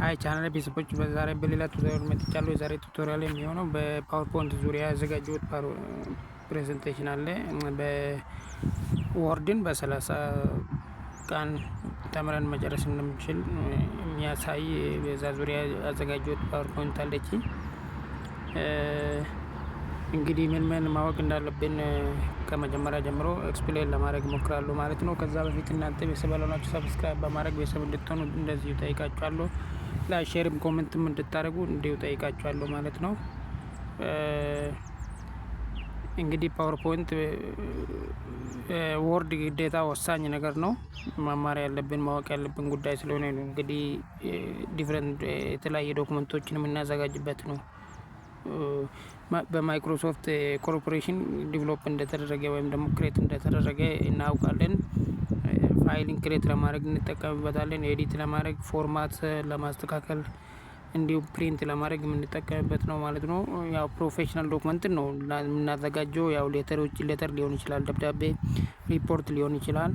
Hi ቻናል ቤተሰቦች፣ በዛሬ በሌላ tutorial መጥቻለሁ። የዛሬ tutorial የሚሆነው በ PowerPoint ዙሪያ ያዘጋጀሁት presentation አለ። በ Word ን በ30 ቀን ተምረን መጨረስ እንደምንችል የሚያሳይ በዛ ዙሪያ ያዘጋጀሁት PowerPoint አለችኝ። እንግዲህ ምን ምን ማወቅ እንዳለብን ከመጀመሪያ ጀምሮ explain ለማድረግ እሞክራለሁ ማለት ነው። ከዛ በፊት እናንተ ቤተሰብ ያልሆናችሁ subscribe በማድረግ ቤተሰብ እንድትሆኑ እንደዚሁ ጠይቃችኋለሁ። Like፣ share ም comment ም እንድታደርጉ እንዲሁ ጠይቃችኋለሁ ማለት ነው። እንግዲህ PowerPoint፣ Word ግዴታ ወሳኝ ነገር ነው። መማር ያለብን፣ ማወቅ ያለብን ጉዳይ ስለሆነ ነው። እንግዲህ different የተለያየ document ኦችን የምናዘጋጅበት ነው። በ Microsoft Corporation develop እንደተደረገ ወይም ደግሞ create እንደተደረገ እናውቃለን። File ን create ለማድረግ እንጠቀምበታለን። Edit ለማድረግ፣ format ለማስተካከል፣ እንዲሁም print ለማድረግ የምንጠቀምበት ነው ማለት ነው። ያው professional document ን ነው የምናዘጋጀው። ያው letter ኦች፣ letter ሊሆን ይችላል፣ ደብዳቤ፣ ሪፖርት ሊሆን ይችላል።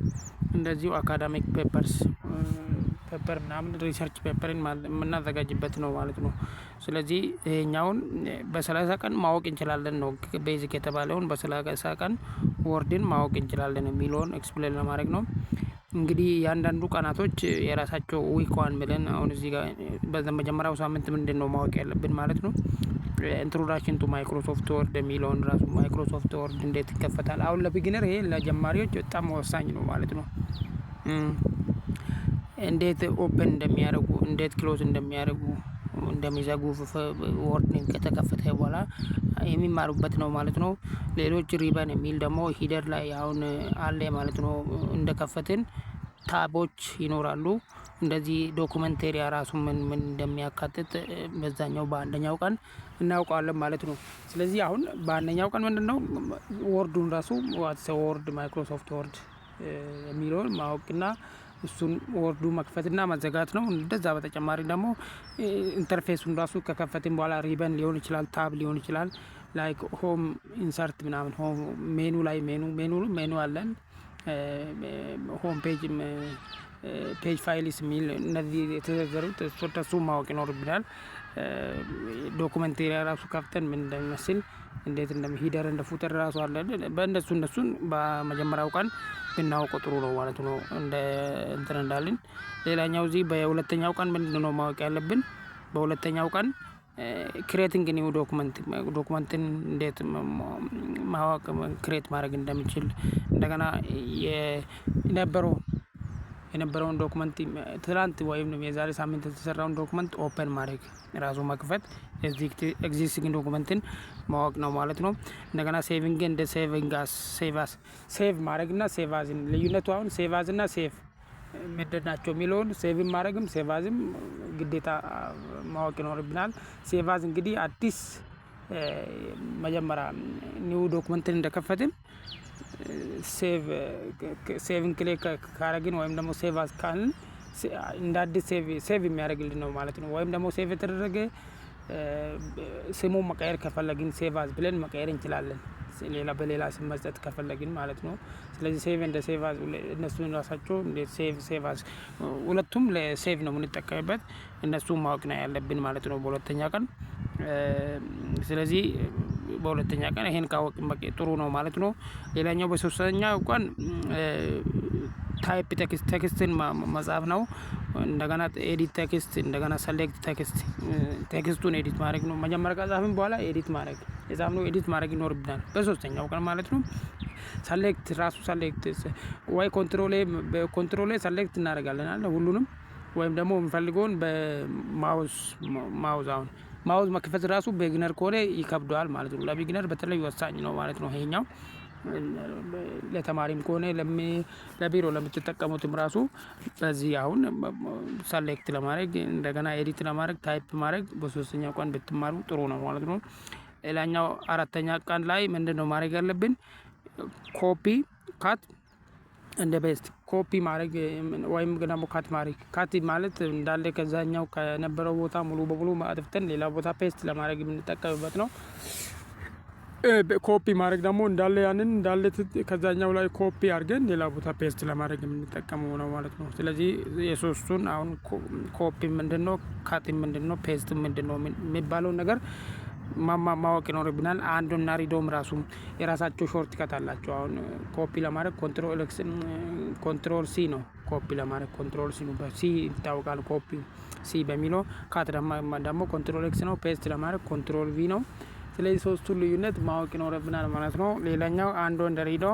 እንደዚሁ academic papers፣ paper ምናምን፣ research paper ን የምናዘጋጅበት ነው ማለት ነው። ስለዚህ ይሄኛውን በ30 ቀን ማወቅ እንችላለን ነው። Basic የተባለውን በ30 ቀን Word ን ማወቅ እንችላለን የሚለውን explain ለማድረግ ነው። እንግዲህ እያንዳንዱ ቀናቶች የራሳቸው week one ብለን አሁን እዚህ ጋር በመጀመሪያው ሳምንት ምንድነው ማወቅ ያለብን ማለት ነው። Introduction to Microsoft Word የሚለውን ራሱ፣ Microsoft Word እንዴት ይከፈታል? አሁን ለ beginner፣ ይሄ ለጀማሪዎች በጣም ወሳኝ ነው ማለት ነው። እንዴት open እንደሚያደርጉ፣ እንዴት close እንደሚያደርጉ፣ እንደሚዘጉ Word ን ከተከፈተ በኋላ የሚማሩበት ነው ማለት ነው። ሌሎች ሪበን የሚል ደግሞ header ላይ አሁን አለ ማለት ነው። እንደከፈትን tab ኦች ይኖራሉ። እንደዚህ document area ራሱ ምን ምን እንደሚያካትት በዛኛው በአንደኛው ቀን እናውቀዋለን ማለት ነው። ስለዚህ አሁን በአንደኛው ቀን ምንድነው? Word ኡን ራሱ፣ what's Word፣ Microsoft Word የሚለውን ማወቅና እሱን Word ኡ መክፈትና መዘጋት ነው። እንደዛ በተጨማሪ ደግሞ interface ኡን ራሱ ከከፈትን በኋላ ሪበን ሊሆን ይችላል፣ tab ሊሆን ይችላል። Like home፣ insert ምናምን፣ home menu ላይ menu menu አለን። Home page፣ page files የሚል እነዚህ የተዘረዘሩት እሱ ማወቅ ይኖርብናል። Document area ራሱ ከፍተን ምን እንደሚመስል፣ እንዴት እንደሚ header and footer ራሱ አለ። በእነሱ እነሱን በመጀመሪያው ቀን ብናውቀው ጥሩ ነው ማለት ነው። እንደ እንትን እንዳልን ሌላኛው እዚህ በሁለተኛው ቀን ምንድነው ማወቅ ያለብን? በሁለተኛው ቀን creating new document፣ document ን እንዴት ማወቅ፣ create ማድረግ እንደምችል፣ እንደገና የነበረውን document፣ ትላንት ወይም የዛሬ ሳምንት የተሰራውን document open ማድረግ፣ ራሱ መክፈት፣ existing document ን ማወቅ ነው ማለት ነው። እንደገና saving and saving as፣ save as፣ save ማድረግ እና save as ን ልዩነቱ፣ አሁን save as እና save ምንድን ናቸው የሚለውን፣ save ማድረግም save as ም ግዴታ ማወቅ ይኖርብናል። Save as እንግዲህ አዲስ መጀመሪያ new document ን እንደከፈትን save ን click ካረግን ወይም ደግሞ save as ካልን እንደ አዲስ save የሚያደርግልን ነው ማለት ነው። ወይም ደግሞ save የተደረገ ስሙን መቀየር ከፈለግን save as ብለን መቀየር እንችላለን። ሌላ በሌላ ስም መስጠት ከፈለግን ማለት ነው። ስለዚህ save and save as እነሱን ራሳቸው save፣ save as ሁለቱም ለ save ነው የምንጠቀምበት፣ እነሱን ማወቅ ነው ያለብን ማለት ነው። በሁለተኛ ቀን፣ ስለዚህ በሁለተኛ ቀን ይሄን ካወቅን በቂ ጥሩ ነው ማለት ነው። ሌላኛው በሶስተኛው ቀን type text፣ text ን መጻፍ ነው። እንደገና edit text፣ እንደገና select text፣ text ኡን edit ማድረግ ነው። መጀመሪያ ከጻፍን በኋላ edit ማድረግ፣ የጻፍነው edit ማድረግ ይኖርብናል በሶስተኛው ቀን ማለት ነው። Select ራሱ select ወይ control በ control select እናደርጋለን አለ ሁሉንም፣ ወይም ደግሞ የምንፈልገውን በ mouse mouse አሁን mouse መክፈት ራሱ beginner ከሆነ ይከብደዋል ማለት ነው። ለ beginner በተለይ ወሳኝ ነው ማለት ነው። ይሄኛው ለተማሪም ከሆነ፣ ለቢሮ ለምትጠቀሙትም ራሱ በዚህ አሁን select ለማድረግ፣ እንደገና edit ለማድረግ፣ type ማድረግ በሶስተኛው ቀን ብትማሩ ጥሩ ነው ማለት ነው። ሌላኛው አራተኛ ቀን ላይ ምንድነው ማድረግ ያለብን? Copy፣ cut and paste፣ copy ማድረግ ወይም ደግሞ cut ማድረግ። Cut ማለት እንዳለ ከዛኛው ከነበረው ቦታ ሙሉ በሙሉ አጥፍተን ሌላ ቦታ paste ለማድረግ የምንጠቀምበት ነው። ኮፒ ማድረግ ደግሞ እንዳለ ያንን እንዳለ ከዛኛው ላይ ኮፒ አድርገን ሌላ ቦታ paste ለማድረግ የምንጠቀመው ነው ማለት ነው። ስለዚህ የሶስቱን አሁን ኮፒ ምንድነው፣ cut ምንድነው፣ paste ምንድነው የሚባለውን ነገር ማወቅ ይኖርብናል። Undo ና redo ም ራሱ የራሳቸው shortcut አላቸው። አሁን ኮፒ ለማድረግ control X፣ control C ነው። ኮፒ ለማድረግ control C ነው። በ C ይታወቃል copy C በሚለው። Cut ደግሞ control X ነው። Paste ለማድረግ control V ነው። ስለዚህ ሶስቱን ልዩነት ማወቅ ይኖርብናል ማለት ነው። ሌላኛው undo and redo፣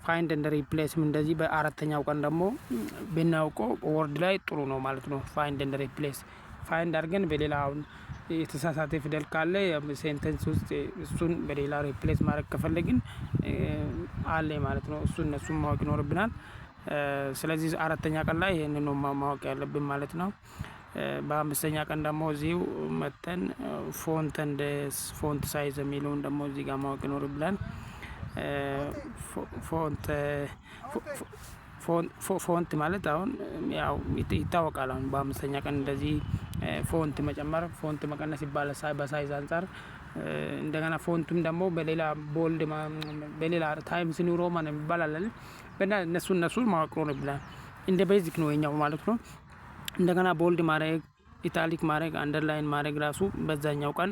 find and replace ም እንደዚህ በአራተኛው ቀን ደግሞ ብናውቀው Word ላይ ጥሩ ነው ማለት ነው። Find and replace፣ find አድርገን በሌላ፣ አሁን የተሳሳተ ፊደል ካለ sentence ውስጥ እሱን በሌላ replace ማድረግ ከፈለግን አለ ማለት ነው። እሱ እነሱን ማወቅ ይኖርብናል። ስለዚህ አራተኛ ቀን ላይ ይህንን ነው ማወቅ ያለብን ማለት ነው። በአምስተኛ ቀን ደግሞ እዚሁ መተን font and font size የሚለውን ደግሞ እዚህ ጋር ማወቅ ይኖርብናል። Font ማለት አሁን ያው ይታወቃል። አሁን በአምስተኛ ቀን እንደዚህ font መጨመር፣ font መቀነስ ይባላል በ size አንፃር። እንደገና font ኡም ደግሞ በሌላ bold፣ በሌላ Times New Roman የሚባል አለ። እነሱ ማወቅ ይኖርብናል። እንደ basic ነው የኛው ማለት ነው። እንደገና bold ማድረግ፣ italic ማድረግ፣ underline ማድረግ ራሱ በዛኛው ቀን፣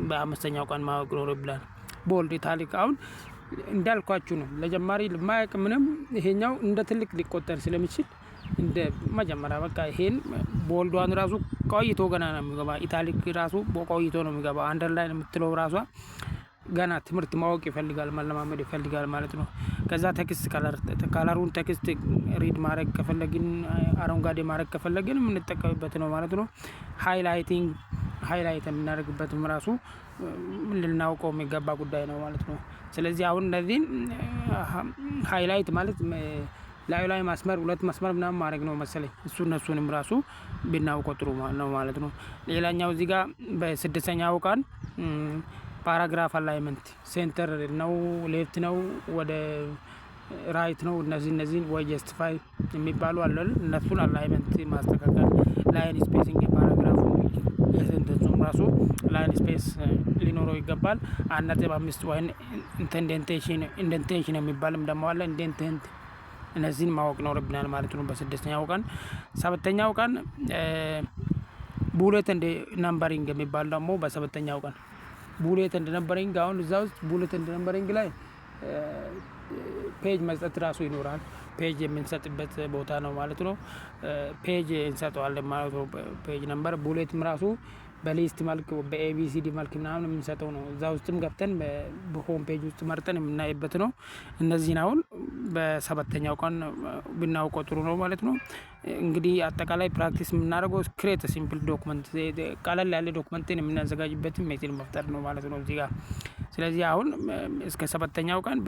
በአምስተኛው ቀን ማወቅ ይኖርብናል። Bold፣ italic አሁን እንዳልኳችሁ ነው። ለጀማሪ ለማያውቅ ምንም ይሄኛው እንደ ትልቅ ሊቆጠር ስለሚችል እንደ መጀመሪያ በቃ ይሄን bold ዷን ራሱ ቆይቶ ገና ነው የሚገባ። Italic ራሱ ቆይቶ ነው የሚገባ። Underline የምትለው ራሷ ገና ትምህርት ማወቅ ይፈልጋል፣ መለማመድ ይፈልጋል ማለት ነው። ከዛ text color፣ color ኡን text red ማድረግ ከፈለግን፣ አረንጓዴ ማድረግ ከፈለግን የምንጠቀምበት ነው ማለት ነው። Highlighting፣ highlight የምናደርግበትም ራሱ ልናውቀው የሚገባ ጉዳይ ነው ማለት ነው። ስለዚህ አሁን እነዚህን highlight ማለት ላዩ ላይ ማስመር፣ ሁለት መስመር ምናምን ማድረግ ነው መሰለኝ። እሱ እነሱንም ራሱ ብናውቀው ጥሩ ነው ማለት ነው። ሌላኛው እዚህ ጋር በስድስተኛው ቀን paragraph alignment፣ center ነው፣ left ነው፣ ወደ right ነው፣ እነዚህን ወይ justify የሚባሉ አሉ። እነሱን alignment ማስተካከል፣ line spacing፣ የ paragraph ኡ የ sentence ኡም ራሱ line space ሊኖረው ይገባል። 1.5 ወይ indentation የሚባልም ደግሞ አለ። Indentation እነዚህን ማወቅ ይኖርብናል ማለት ነው። በስድስተኛው ቀን። ሰባተኛው ቀን bullet and numbering የሚባል ደግሞ፣ በሰባተኛው ቀን bullet and numbering፣ አሁን እዛ ውስጥ bullet and numbering ላይ page መስጠት ራሱ ይኖራል። Page የምንሰጥበት ቦታ ነው ማለት ነው። Page እንሰጠዋለን ማለት ነው። Page number፣ bullet ም ራሱ በ list መልክ፣ በ ABCD መልክ ምናምን የምንሰጠው ነው። እዛ ውስጥም ገብተን በ home page ውስጥ መርጠን የምናይበት ነው። እነዚህን አሁን በሰባተኛው ቀን ብናውቀው ጥሩ ነው ማለት ነው። እንግዲህ አጠቃላይ practice የምናደርገው create simple document፣ ቀለል ያለ document ን የምናዘጋጅበትን method መፍጠር ነው ማለት ነው እዚህ ጋር። ስለዚህ አሁን እስከ ሰባተኛው ቀን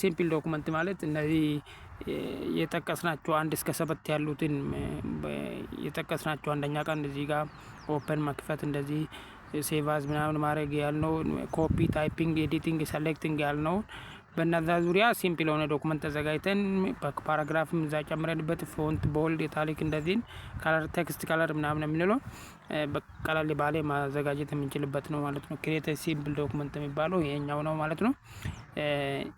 simple document ማለት እነዚህ የጠቀስናቸው 1 እስከ 7 ያሉትን የጠቀስናቸው፣ አንደኛ ቀን እዚህ ጋር open መክፈት፣ እንደዚህ save as ምናምን ማድረግ ያልነው፣ copy፣ typing፣ editing፣ selecting ያልነው፣ በእነዛ ዙሪያ simple የሆነ document ተዘጋጅተን paragraph ም እዛ ጨምረንበት font፣ bold፣ italic እንደዚህን color፣ text color ምናምን የምንለው በቀላል ባለ ማዘጋጀት የምንችልበት ነው ማለት ነው። Create simple document የሚባለው ይሄኛው ነው ማለት ነው።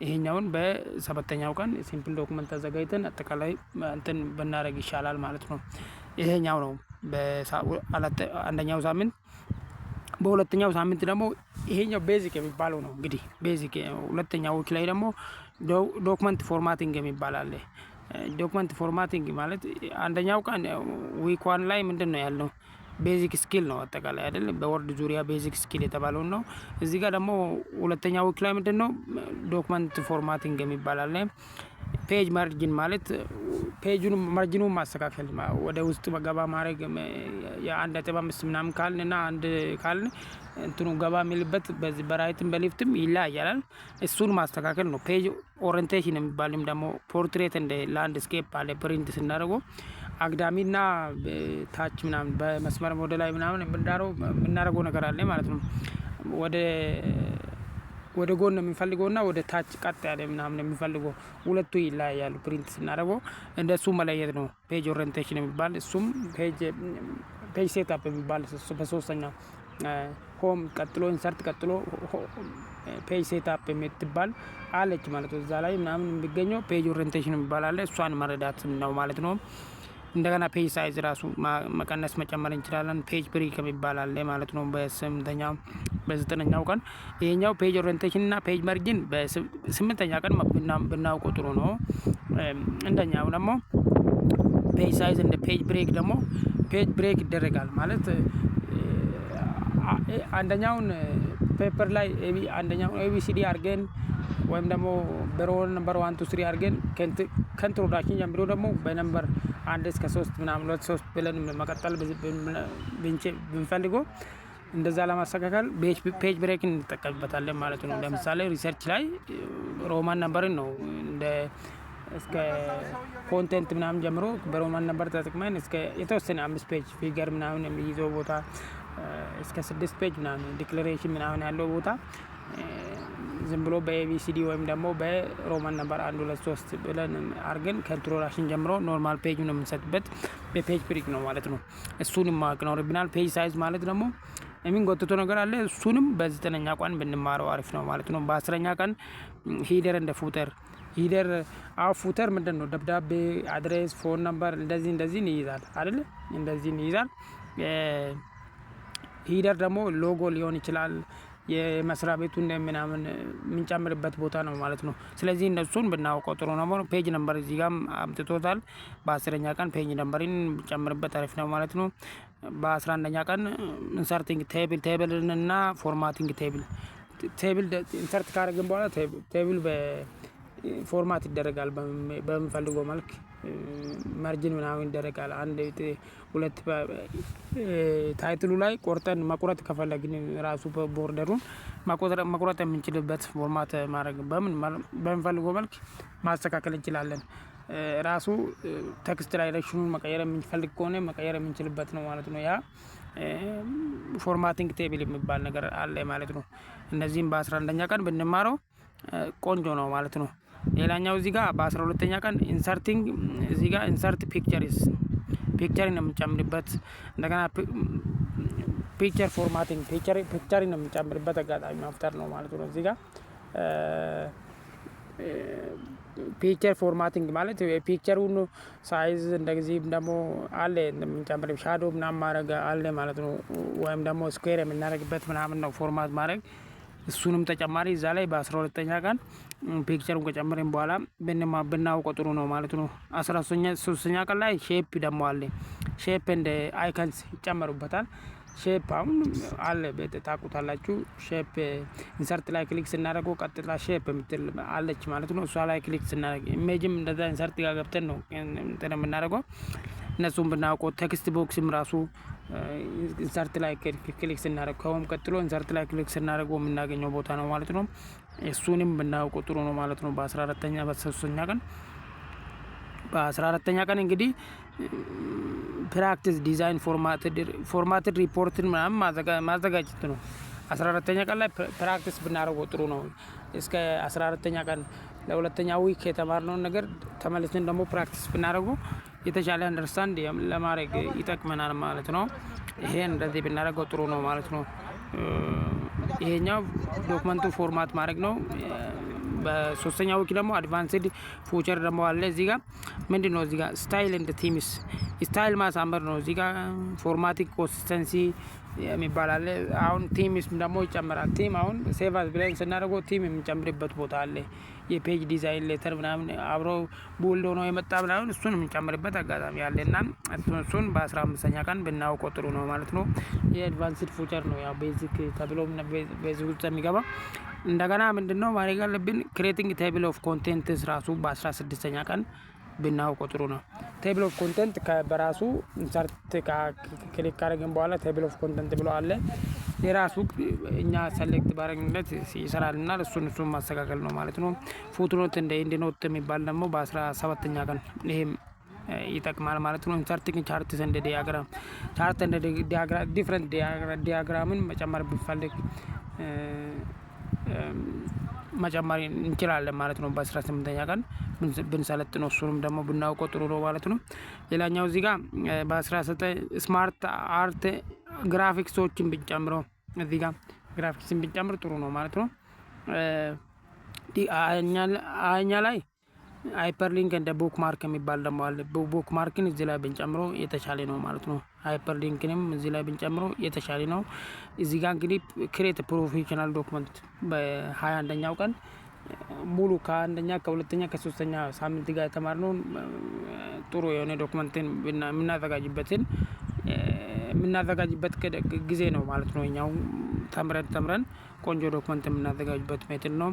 ይሄኛውን በሰባተኛው ቀን simple document አዘጋጅተን አጠቃላይ እንትን ብናደርግ ይሻላል ማለት ነው። ይሄኛው ነው በአንደኛው ሳምንት። በሁለተኛው ሳምንት ደግሞ ይሄኛው basic የሚባለው ነው። እንግዲህ basic ሁለተኛው week ላይ ደግሞ document formatting የሚባል አለ። Document formatting ማለት አንደኛው ቀን week 1 ላይ ምንድነው ያልነው? Basic skill ነው አጠቃላይ አይደል? በ Word ዙሪያ basic skill የተባለውን ነው። እዚህ ጋር ደግሞ ሁለተኛው week ላይ ምንድነው? Document formatting የሚባል አለ። Page margin ማለት page ኡን margin ኡን ማስተካከል፣ ወደ ውስጥ ገባ ማድረግ፣ የ1.5 ምናምን ካልን እና 1 ካልን እንትኑ ገባ የሚልበት በዚህ በራይትም በሌፍትም ይለያያል። እሱን ማስተካከል ነው። Page orientation የሚባልም ደግሞ portrait and landscape አለ። Print ስናደርገው አግዳሚና ታች ምናምን በመስመር ወደ ላይ ምናምን የምናደርገው ነገር አለ ማለት ነው። ወደ ጎን የምንፈልገውና ወደ ታች ቀጥ ያለ ምናምን የሚፈልገው ሁለቱ ይለያያሉ። Print ስናደርገው እንደሱ መለየት ነው። Page orientation የሚባል እሱም page setup የሚባል በሶስተኛው Home ቀጥሎ insert ቀጥሎ page setup የምትባል አለች ማለት ነው። እዛ ላይ ምናምን የሚገኘው page orientation የሚባል አለ። እሷን መረዳት ነው ማለት ነው። እንደገና page size ራሱ መቀነስ መጨመር እንችላለን። Page break የሚባል አለ ማለት ነው። በስምንተኛው በዘጠነኛው ቀን ይሄኛው page orientation እና page margin በስምንተኛ ቀን ብናውቀው ጥሩ ነው። እንደኛው ደግሞ page size እንደ page break ደግሞ page break ይደረጋል ማለት አንደኛውን paper ላይ አንደኛውን ABCD አድርገን ወይም ደግሞ በ roll number 1 2 3 አድርገን ከ introduction ጀምሮ ደግሞ በ number 1 እስከ 3 ምናምን 2 3 ብለን መቀጠል ብንፈልገው እንደዛ ለማስተካከል page break እንጠቀምበታለን ማለት ነው። ለምሳሌ research ላይ Roman number ን ነው እንደ እስከ content ምናምን ጀምሮ በ Roman number ተጠቅመን እስከ የተወሰነ አምስት page figure ምናምን የሚይዘው ቦታ፣ እስከ ስድስት page ምናምን declaration ምናምን ያለው ቦታ ዝም ብሎ በ ABCD ወይም ደግሞ በ Roman number 1 2 3 ብለን አድርገን ከ introduction ጀምሮ normal page ነው የምንሰጥበት በ page break ነው ማለት ነው። እሱንም ማወቅ ይኖርብናል። Page size ማለት ደግሞ የሚንጎትተው ነገር አለ። እሱንም በዘጠነኛ ቀን ብንማረው አሪፍ ነው ማለት ነው። በ10ኛ ቀን header and footer። Header አዎ፣ footer ምንድን ነው? ደብዳቤ፣ address፣ phone number እንደዚህ እንደዚህ ይይዛል አይደለ? እንደዚህ ይይዛል። Header ደግሞ ሎጎ ሊሆን ይችላል፣ የመስሪያ ቤቱን ምናምን የምንጨምርበት ቦታ ነው ማለት ነው። ስለዚህ እነሱን ብናውቀው ጥሩ ነው። Page number እዚህ ጋርም አምጥቶታል። በ10ኛ ቀን page number ን ጨምርበት አሪፍ ነው ማለት ነው። በ11ኛ ቀን inserting table፣ table ን እና formatting table። Table insert ካደረግን በኋላ table በ format ይደረጋል፣ በምንፈልገው መልክ margin ምናምን ይደረጋል። አንድ ሁለት title ኡ ላይ ቆርጠን መቁረጥ ከፈለግን ራሱ border ኡን መቁረጥ የምንችልበት format ማድረግ በምን በምንፈልገው መልክ ማስተካከል እንችላለን። ራሱ text direction ኑን መቀየር የምንፈልግ ከሆነ መቀየር የምንችልበት ነው ማለት ነው። ያ formatting table የሚባል ነገር አለ ማለት ነው። እነዚህም በ11ኛ ቀን ብንማረው ቆንጆ ነው ማለት ነው። ሌላኛው እዚህ ጋር በ12ኛ ቀን inserting፣ እዚህ ጋር insert pictures፣ picture ን የምንጨምርበት፣ እንደገና picture formatting፣ picture ን የምንጨምርበት አጋጣሚ መፍጠር ነው ማለት ነው። እዚህ ጋር picture formatting ማለት የ picture ኡን size እንደዚህ ደግሞ አለ የምንጨምር፣ shadow ምናምን ማድረግ አለ ማለት ነው። ወይም ደግሞ square የምናደርግበት ምናምን ነው format ማድረግ። እሱንም ተጨማሪ እዛ ላይ በ12ኛ ቀን picture ኡን ከጨመርን በኋላ ብናውቀው ጥሩ ነው ማለት ነው። አስራ ሶስተኛ ቀን ላይ shape ደግሞ አለ። Shape and icons ይጨመሩበታል። Shape አሁን አለ ታውቁታላችሁ። Shape insert ላይ click ስናደርገው ቀጥታ shape የምትል አለች ማለት ነው። እሷ ላይ click ስናደርግ image ም እንደዛ insert ጋር ገብተን ነው እንትን የምናደርገው። እነሱም ብናውቀው፣ text box ም ራሱ insert ላይ click ስናደርግ ከ home ቀጥሎ insert ላይ click ስናደርገው የምናገኘው ቦታ ነው ማለት ነው። እሱንም ብናውቀው ጥሩ ነው ማለት ነው። በ14ኛ በ3ኛ ቀን፣ በ14ኛ ቀን እንግዲህ practice design formatted report ን ምናምን ማዘጋጀት ነው። 14ኛ ቀን ላይ practice ብናደርገው ጥሩ ነው። እስከ 14ኛ ቀን ለሁለተኛ week የተማርነውን ነገር ተመልሰን ደግሞ practice ብናደርገው የተሻለ understand ለማድረግ ይጠቅመናል ማለት ነው። ይሄን እንደዚህ ብናደርገው ጥሩ ነው ማለት ነው። ይሄኛው document ኡ format ማድረግ ነው። በሶስተኛው week ደግሞ advanced feature ደግሞ አለ። እዚህ ጋር ምንድን ነው? እዚህ ጋር style and themes፣ style ማሳመር ነው። እዚህ ጋር formatting consistency የሚባል አለ። አሁን themes ደግሞ ይጨምራል። Theme አሁን save as ብለን ስናደርገው theme የምንጨምርበት ቦታ አለ። የ page design letter ምናምን አብሮ bold ሆኖ የመጣ ምናምን እሱን የምንጨምርበት አጋጣሚ አለ እና እሱን በ15ኛ ቀን ብናውቀው ጥሩ ነው ማለት ነው። የ advanced feature ነው፣ ያው basic ተብሎ basic ውስጥ የሚገባ። እንደገና ምንድነው ማድረግ ያለብን? Creating table of contents ራሱ በ16ኛ ቀን ብናውቀው ጥሩ ነው። Table of content በራሱ insert click ካደረግን በኋላ table of content ብሎ አለ። የራሱ እኛ select ባደረግንለት ይሰራልናል። እሱን ማስተካከል ነው ማለት ነው። Footnote and endnote የሚባል ደግሞ በ17ኛ ቀን ይሄም ይጠቅማል ማለት ነው። Inserting charts and diagram፣ chart and diagram፣ different diagram ን መጨመር ብንፈልግ መጨመር እንችላለን ማለት ነው። በ18ኛ ቀን ብንሰለጥነው እሱንም ደግሞ ብናውቀው ጥሩ ነው ማለት ነው። ሌላኛው እዚህ ጋር በ19 smart art ግራፊክሶችን ብንጨምረው፣ እዚህ ጋር ግራፊክስን ብንጨምር ጥሩ ነው ማለት ነው። ሀያኛ ላይ hyperlink and bookmark የሚባል ደግሞ አለ። Bookmark ን እዚህ ላይ ብንጨምረው የተሻለ ነው ማለት ነው። Hyperlink ንም እዚህ ላይ ብንጨምረው የተሻለ ነው። እዚህ ጋር እንግዲህ create professional document በ21ኛው ቀን ሙሉ ከአንደኛ፣ ከሁለተኛ፣ ከሶስተኛ ሳምንት ጋር የተማርነውን ጥሩ የሆነ document ን የምናዘጋጅበት ጊዜ ነው ማለት ነው። እኛው ተምረን ተምረን ቆንጆ document የምናዘጋጅበት method ነው።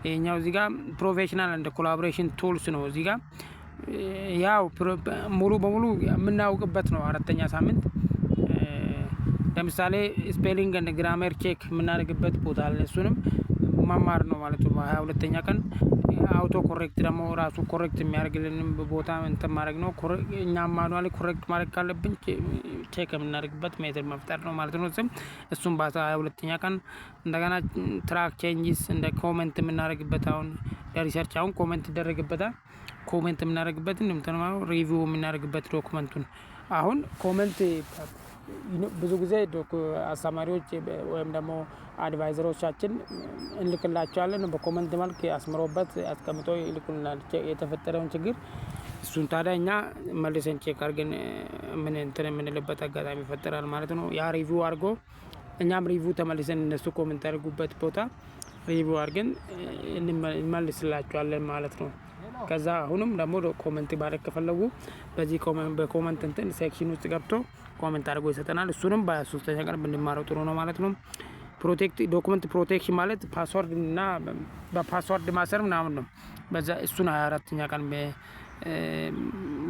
ይሄኛው እዚህ ጋር professional and collaboration tools ነው። እዚህ ጋር ያው ሙሉ በሙሉ የምናውቅበት ነው። አራተኛ ሳምንት ለምሳሌ spelling and grammar check የምናደርግበት ቦታ አለ። እሱንም መማር ነው ማለት ነው። በ22ኛ ቀን auto correct ደግሞ ራሱ correct የሚያደርግልን ቦታ እንትን ማድረግ ነው። እኛም manually correct ማድረግ ካለብን check የምናደርግበት method መፍጠር ነው ማለት ነው። እሱም በ22ኛ ቀን እንደገና track changes and comment የምናደርግበት፣ አሁን ለ research አሁን comment ይደረግበታል። Comment የምናደርግበትን እንትን review የምናደርግበት document ኡን። አሁን comment ብዙ ጊዜ አስተማሪዎች ወይም ደግሞ advisor ኦቻችን እንልክላቸዋለን፣ በ comment መልክ አስምሮበት አስቀምጦ ይልኩልናል የተፈጠረውን ችግር። እሱን ታዲያ እኛ መልሰን check አድርገን ምን እንትን የምንልበት አጋጣሚ ይፈጠራል ማለት ነው። ያ review አድርጎ እኛም review ተመልሰን እነሱ comment ያደርጉበት ቦታ review አድርገን እንመልስላቸዋለን ማለት ነው። ከዛ አሁንም ደግሞ comment ማድረግ ከፈለጉ በዚህ በ comment እንትን section ውስጥ ገብቶ comment አድርጎ ይሰጠናል። እሱንም በ23ኛ ቀን ብንማረው ጥሩ ነው ማለት ነው። Protect document protection ማለት password እና በ password ማሰር ምናምን ነው። በዛ እሱን 24ኛ ቀን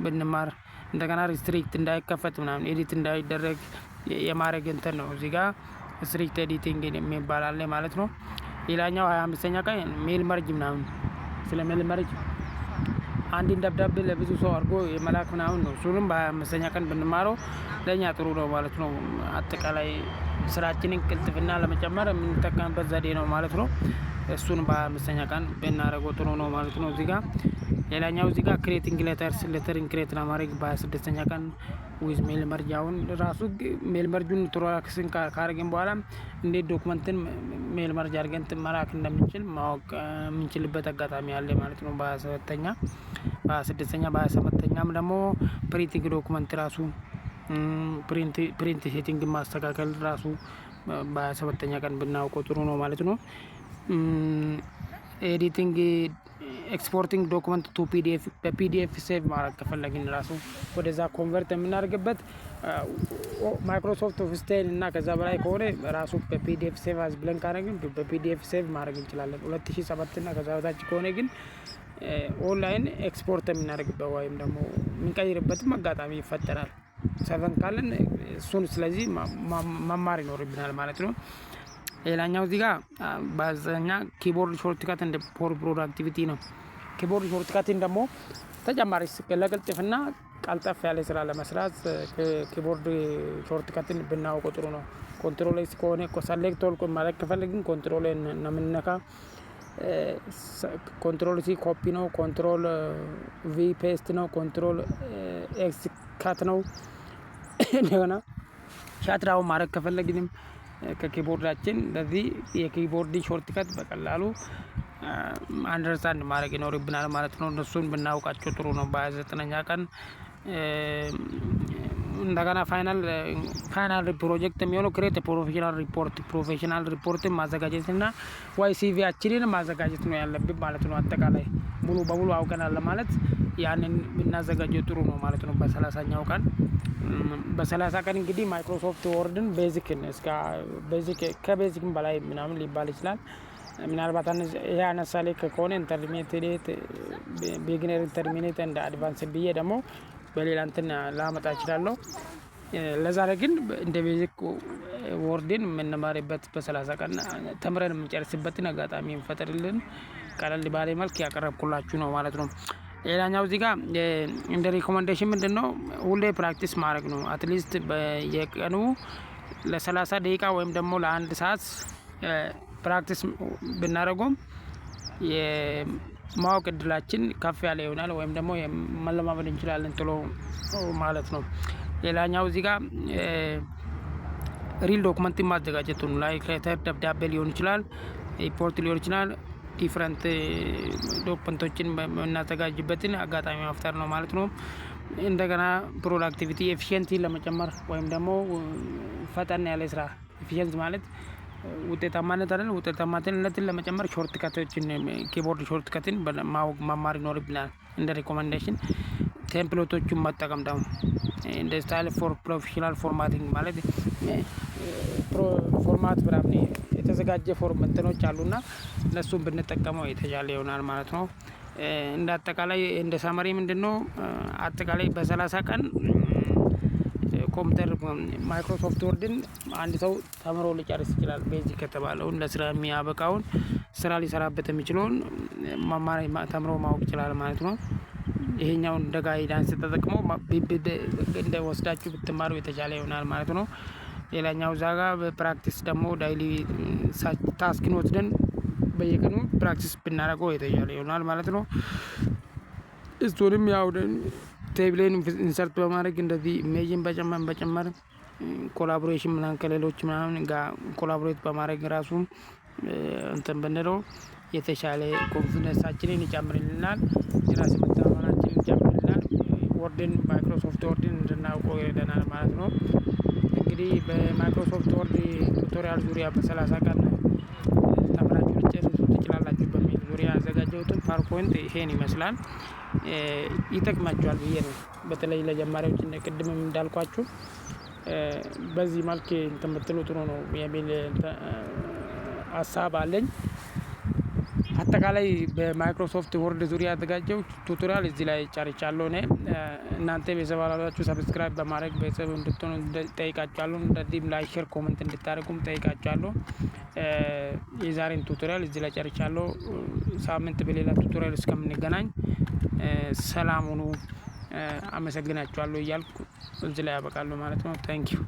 ብንማር፣ እንደገና restrict እንዳይከፈት ምናምን edit እንዳይደረግ የማድረግ እንትን ነው። እዚህ ጋር strict editing የሚባል አለ ማለት ነው። ሌላኛው 25ኛ ቀን mail merge ምናምን፣ ስለ mail merge አንድን ደብዳቤ ለብዙ ሰው አድርጎ የመላክ ምናምን ነው። እሱንም በ25ኛ ቀን ብንማረው ለእኛ ጥሩ ነው ማለት ነው። አጠቃላይ ስራችንን ቅልጥፍና ለመጨመር የምንጠቀምበት ዘዴ ነው ማለት ነው። እሱን በ25ኛ ቀን ብናደርገው ጥሩ ነው ማለት ነው። እዚህ ጋር ሌላኛው እዚህ ጋር creating letters፣ letter ን create ለማድረግ በ26ኛ ቀን with mail merge። አሁን ራሱ mail merge ኡን introduction ካደረግን በኋላ እንዴት document ን mail merge አድርገን መላክ እንደምንችል ማወቅ የምንችልበት አጋጣሚ አለ ማለት ነው። በ27ኛ፣ በ26ኛ፣ በ27ኛም ደግሞ printing document ራሱ print setting ማስተካከል ራሱ በ27ኛ ቀን ብናውቀው ጥሩ ነው ማለት ነው። Editing፣ exporting document to PDF፣ በ PDF save ማድረግ ከፈለግን ራሱ ወደዛ convert የምናደርግበት Microsoft Office 10 እና ከዛ በላይ ከሆነ ራሱ በ PDF save as ብለን ካደረግን በ PDF save ማድረግ እንችላለን። 2007 እና ከዛ በታች ከሆነ ግን online export የምናደርግበት ወይም ደግሞ የምንቀይርበትም አጋጣሚ ይፈጠራል። 7 ካለን እሱን ስለዚህ መማር ይኖርብናል ማለት ነው። ሌላኛው እዚህ ጋር በአብዛኛ keyboard shortcut and for productivity ነው። Keyboard shortcut ን ደግሞ ተጨማሪ ለቅልጥፍና ቀልጠፍ ያለ ስራ ለመስራት keyboard shortcut ን ብናውቀው ጥሩ ነው። Control S ከሆነ፣ select all ማድረግ ከፈለግን control ነው የምንነካ። Control C copy ነው። Control V paste ነው። Control X cut ነው። እንደገና shut down ማድረግ ከፈለግንም ከ keyboard ኣችን ለዚህ የ keyboard shortcut በቀላሉ understand ማድረግ ይኖርብናል ማለት ነው። እነሱን ብናውቃቸው ጥሩ ነው። በ29ኛ ቀን እንደገና final project የሚሆነው create professional report፣ professional report ን ማዘጋጀት እና ወይ CV ያችንን ማዘጋጀት ነው ያለብን ማለት ነው። አጠቃላይ ሙሉ በሙሉ አውቀናል ለማለት ያንን ብናዘጋጀው ጥሩ ነው ማለት ነው። በ30ኛው ቀን፣ በ30 ቀን እንግዲህ Microsoft Word ን basic ን እስከ basic፣ ከ basic ም በላይ ምናምን ሊባል ይችላል። ምናልባት ይሄ አነሳሌ ከሆነ intermediate፣ beginner፣ intermediate and advance ብዬ ደግሞ በሌላ እንትን ላመጣ እችላለሁ። ለዛሬ ግን እንደ basic Word ን የምንማርበት በ30 ቀን ተምረን የምንጨርስበትን አጋጣሚ እንፈጥርልን ቀለል ባለ መልክ ያቀረብኩላችሁ ነው ማለት ነው። ሌላኛው እዚህ ጋር እንደ recommendation ምንድነው? ሁሌ practice ማድረግ ነው። At least በየቀኑ ለ30 ደቂቃ ወይም ደግሞ ለአንድ ሰዓት practice ብናደርገውም የማወቅ እድላችን ከፍ ያለ ይሆናል ወይም ደግሞ መለማመድ እንችላለን ቶሎ ማለት ነው። ሌላኛው እዚህ ጋር Real document ን ማዘጋጀቱ ነው። Like letter፣ ደብዳቤ ሊሆን ይችላል፣ ሪፖርት ሊሆን ይችላል። Different document ኦችን የምናዘጋጅበትን አጋጣሚ መፍጠር ነው ማለት ነው። እንደገና productivity efficiency ለመጨመር ወይም ደግሞ ፈጠን ያለ ስራ፣ efficiency ማለት ውጤታማነት አይደል? ውጤታማነትን ለመጨመር shortcut ኦችን፣ keyboard shortcut ን ማወቅ መማር ይኖርብናል። እንደ recommendation template ኦቹን መጠቀም ደግሞ እንደ style for professional formatting ማለት format ምናምን የተዘጋጀ form እንትኖች አሉና እነሱን ብንጠቀመው የተሻለ ይሆናል ማለት ነው። እንደ አጠቃላይ፣ እንደ summary ምንድነው? አጠቃላይ በ30 ቀን ኮምፒውተር Microsoft Word ን አንድ ሰው ተምሮ ሊጨርስ ይችላል። Basic ከተባለውን፣ ለስራ የሚያበቃውን፣ ስራ ሊሰራበት የሚችለውን መማር ተምሮ ማወቅ ይችላል ማለት ነው። ይሄኛውን እንደ guidance ተጠቅሞ እንደ ወስዳችሁ ብትማሩ የተሻለ ይሆናል ማለት ነው። ሌላኛው እዛ ጋር በ practice ደግሞ daily task ን ወስደን በየቀኑ practice ብናደርገው የተሻለ ይሆናል ማለት ነው። እሱንም ያው table ን insert በማድረግ፣ እንደዚህ image ን በጨመር በጨመር፣ collaboration ምናምን ከሌሎች ምናምን ጋር collaborate በማድረግ ራሱ እንትን ብንለው የተሻለ confidence ኣችንን ይጨምርልናል። የራስ መተማመናችንን ይጨምርልናል። Word ን፣ Microsoft Word ን እንድናውቀው ይረዳናል ማለት ነው። እንግዲህ በ Microsoft Word tutorial ዙሪያ በ30 ቀን ተምራችሁ ልትጨርሱ ትችላላችሁ በሚል ዙሪያ ያዘጋጀሁትን PowerPoint ይሄን ይመስላል። ይጠቅማችኋል ብዬ ነው። በተለይ ለጀማሪዎች ቅድምም እንዳልኳችሁ በዚህ መልክ እንትን ብትሉ ጥሩ ነው የሚል ሀሳብ አለኝ። አጠቃላይ በ Microsoft Word ዙሪያ ያዘጋጀው tutorial እዚህ ላይ ጨርሻለሁ። እኔ እናንተ ቤተሰብ ያላላችሁ subscribe በማድረግ ቤተሰብ እንድትሆኑ ጠይቃችኋለሁ። እንደዚህም like፣ share፣ comment እንድታደርጉም ጠይቃችኋለሁ። የዛሬን tutorial እዚህ ላይ ጨርሻለሁ። ሳምንት በሌላ tutorial እስከምንገናኝ ሰላም ሁኑ። አመሰግናችኋለሁ እያልኩ እዚህ ላይ ያበቃለሁ ማለት ነው። Thank you.